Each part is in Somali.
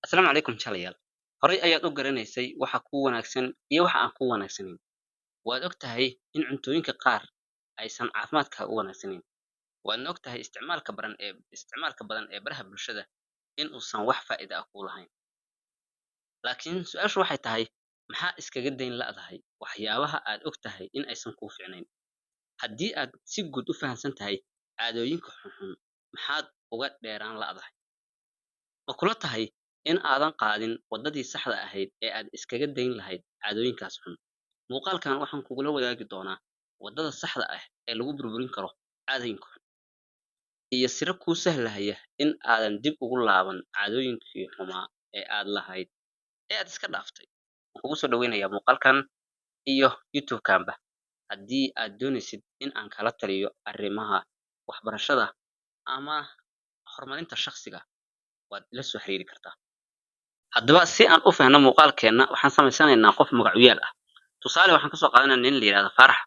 Asalaamu calaykum jalayaal. Horay ayaad u garanaysay waxa kuu wanaagsan iyo waxa aan kuu wanaagsanayn. Waad ogtahay in cuntooyinka qaar aysan caafimaadkaaga u wanaagsanayn. Waadna ogtahay isticmaalka badan ee baraha bulshada in uusan wax faa'iido ah kuu lahayn. Laakiin su-aashu waxay tahay, maxaa iskaga dayn la'dahay waxyaabaha aad ogtahay in aysan kuu fiicnayn? Haddii aad si guud u fahamsan tahay caadooyinka xunxun, maxaad uga dheeraan la'dahay? Ma kula tahay in aadan qaadin waddadii saxda ahayd ee aad iskaga dayn lahayd caadooyinkaas xun? Muuqaalkan waxaan kugula wadaagi doonaa waddada saxda ah ee lagu burburin karo caadooyinka xun iyo siro kuu sahlahaya in aadan dib ugu laaban caadooyinkii xumaa ee aad lahayd ee aad iska dhaaftay. Waan kugu soo dhaweynayaa muuqaalkan iyo YouTube-kanba. Haddii aad doonaysid in aan kala taliyo arrimaha waxbarashada ama horumarinta shakhsiga, waad ila soo xiriiri kartaa. Haddaba si aan u fahanno muuqaalkeenna, waxaan samaysanaynaa qof magacuyaal ah. Tusaale, waxaan kasoo qaadanaa nin la yidhahdo Faarax.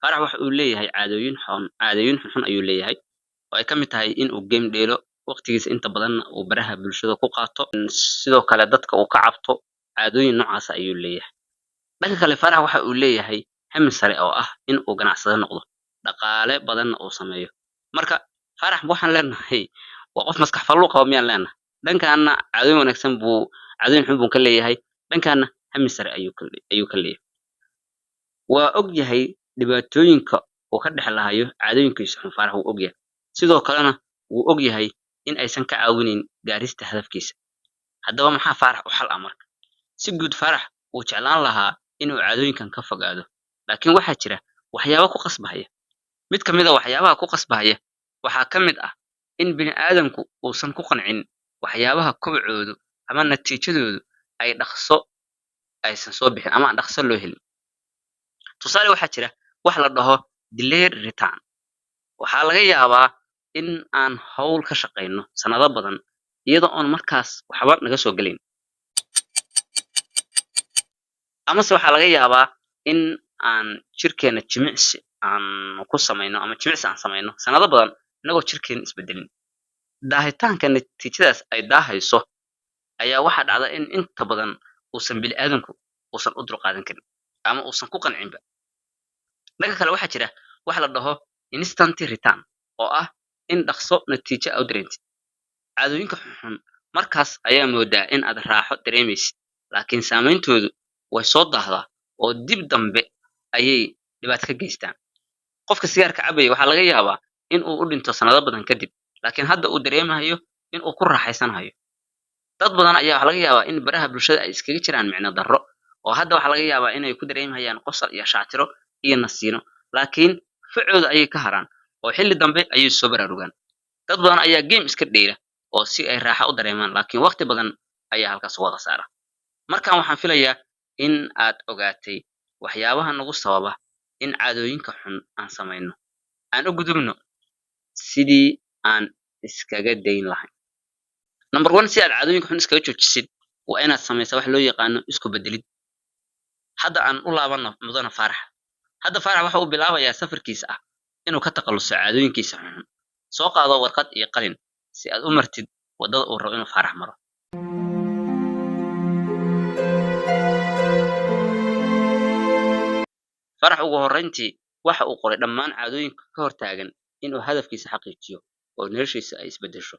Faarax waxa uu leeyahay caadooyin xun, caadooyin xunxun ayuu leeyahay, oo ay ka mid tahay in uu game dheelo, waqtigiisa inta badanna uu baraha bulshada ku qaato, sidoo kale dadka uu ka cabto. Caadooyin noocaas ayuu leeyahay. Dhanka kale, Faarax waxa uu leeyahay hami sare oo ah in uu ganacsade noqdo, dhaqaale badanna uu sameeyo. Marka Faarax waxaan leenahay waa qof maskax fallu qaba miyaan leenahay? Dhankaana caadooyin wanaagsan buu, caadooyin xun buu ka leeyahay, dhankaana hami sare ayuu ka leeyahay. Waa og yahay dhibaatooyinka uu ka dhex lahayo caadooyinkiisa xun. Faarax wuu og yahay, sidoo kalena wuu og yahay in aysan ka caawinayn gaarista hadafkiisa. Haddaba maxaa Faarax u xal ah? Marka si guud, Faarax wuu jeclaan lahaa inuu caadooyinkan ka fogaado, laakiin waxaa jira waxyaabo ku qasbahaya. Mid ka mid a waxyaabaha ku qasbahaya waxaa ka mid ah in bini aadamku uusan ku qancin waxyaabaha kobcoodu ama natiijadoodu ay dhaqso aysan soo bixin ama aan dhaqso loo helin. Tusaale, waxaa jira wax la dhaho delayed return. Waxaa laga yaabaa in aan hawl ka shaqayno sanado badan iyadoo oon markaas waxba naga soo gelayn, amase waxaa laga yaabaa in aan jirkeena jimicsi aan ku samayno ama jimicsi aan samayno sanado badan inagoo jirkeena isbedelin. Daahitaanka natiijadaas ay daahayso ayaa waxaa dhacda in inta badan uusan bini'aadanku uusan u dulqaadan karin ama uusan ku qancinba. Dhanka kale, waxaa jira wax la dhaho instant return, oo ah in dhaqso natiijo aa u dareentid. Caadooyinka xunxun markaas ayaa moodaa in aad raaxo dareemaysid, laakiin saameyntoodu way soo daahdaa oo dib dambe ayay dhibaato ka geystaan. Qofka sigaarka cabaya waxaa laga yaabaa in uu u dhinto sanado badan kadib, laakiin hadda uu dareemayo in uu ku raaxaysanayo. Dad badan ayaa waxaa laga yaabaa in baraha bulshada ay iskaga jiraan micno darro, oo hadda waxaa laga yaabaa inay ku dareemayaan qosol iyo shaactiro iyo nasiino, laakiin facooda ayay ka haraan oo xilli dambe ayay soo baraarugaan. Dad badan ayaa game iska dheela oo si ay raaxa u dareemaan, laakiin waqti badan ayaa halkaas uga khasaara. Markan waxaan filayaa in aad ogaatay waxyaabaha nagu sababa in caadooyinka xun aan samayno. Aan u gudubno sidii aan iskaga dayn lahayn. Number one, si aad caadooyinka xun iskaga joojisid, waa inaad samaysaa wax loo yaqaano isku bedelid. Hadda aan u laabano mudana Faarax. Hadda Faarax waxa uu bilaabayaa safarkiisa ah inuu ka takhaluso caadooyinkiisa xunxun. Soo qaado warqad iyo qalin si aad u martid waddada uu rabo inuu Faarax maro. Faarax ugu horreyntii waxa uu qoray dhammaan caadooyinka ka hortaagan inuu hadafkiisa xaqiijiyo oo noloshiisa ay isbedesho.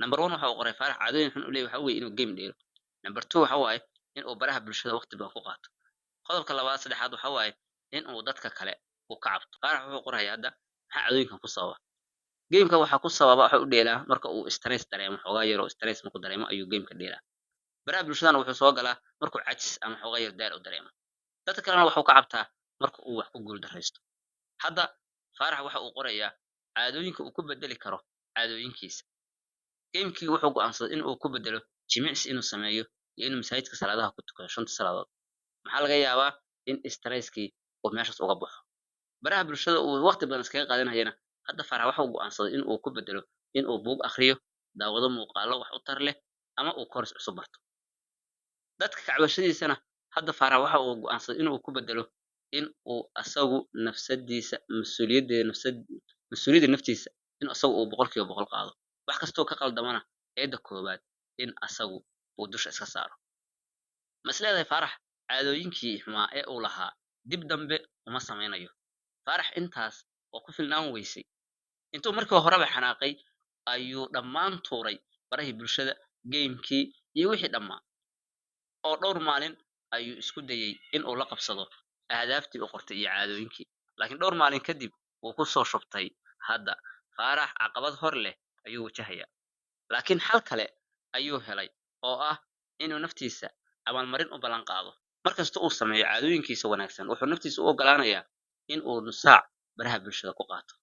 Number one, waxa uu qoray Faarax caadooyin xun u leeyahay waxa weeye inuu game dheelo. Number two, waxa waaye in uu baraha bulshada waqti badan ku qaato. Qodobka labaad, saddexaad, waxa waaye in uu dadka kale uu ka cabto. Faarax wuxuu qorayaa hadda maxaa caadooyinkan ku sababa. Gameka waxaa ku sababa, waxa u dheelaa marka uu stress dareemo, xoogaa yaroo stress markuu dareemo ayuu gameka dheelaa. Baraha bulshadana wuxuu soo galaa markuu cajis ama xoogaa yar daal u dareemo. Dadka kalena wuxuu ka cabtaa marka uu wax ku guul daraysto. Hadda Faarax waxa uu qorayaa caadooyinka uu ku bedeli karo caadooyinkiisa. Gamekii wuxuu go'aansaday in uu ku bedelo jimicsi inuu sameeyo iyo inuu masaajidka salaadaha ku tukado shanta salaadood. Maxaa laga yaabaa in stresskii uu meeshaas uga baxo. Baraha bulshada uu waqti badan iskaga qaadanayana, hadda Faarax waxa uu go'aansaday in uu ku bedelo in uu buug akhriyo, daawado muuqaallo wax u tar leh ama uu course cusub barto. Dadka kacbashadiisana, hadda Faarax waxa uu go'aansaday inuu ku bedelo in uu asagu nafsadiisa mas-uuliyaddeeda nafsad mas-uuliyadda naftiisa in asagu uu 100% qaado, wax kastoo ka qaldamana eedda koowaad in asagu uu dusha iska saaro. Ma is leedahay Faarax caadooyinkii xumaa ee uu lahaa dib dambe uma samaynayo? Faarax intaas waa ku filnaan weysay. Intuu markii horeba xanaaqay ayuu dhammaan tuuray barahii bulshada, gamekii iyo wixii dhammaa, oo dhowr maalin ayuu isku dayey in uu la qabsado ahdaaftii u qortay iyo caadooyinkii, laakiin dhowr maalin kadib wuu ku soo shubtay. Hadda Faarax caqabad hor leh ayuu wajahayaa, laakiin xal kale ayuu helay oo ah inuu naftiisa abaalmarin u ballan qaado. Markasta uu sameeyo caadooyinkiisa wanaagsan, wuxuu naftiisa u ogolaanayaa in uu nus saac baraha bulshada ku qaato.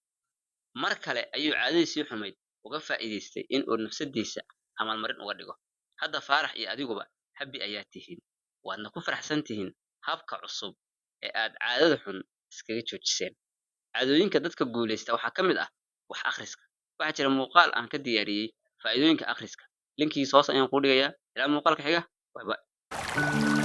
Mar kale ayuu caadadiisii xumayd uga faa'iidaystay in uu nafsadiisa abaalmarin uga dhigo. Hadda Faarax iyo adiguba happy ayaa tihiin, waadna ku faraxsan tihiin habka cusub ee aad caadada xun iskaga joojiseen. Caadooyinka dadka guuleysta waxaa ka mid ah wax akhriska. Waxaa jira muuqaal aan ka diyaariyey faa'iidooyinka akhriska. Linkigiisa hoos ayaan kuu dhigayaa. Ilaa muuqaalka xiga, bye bye.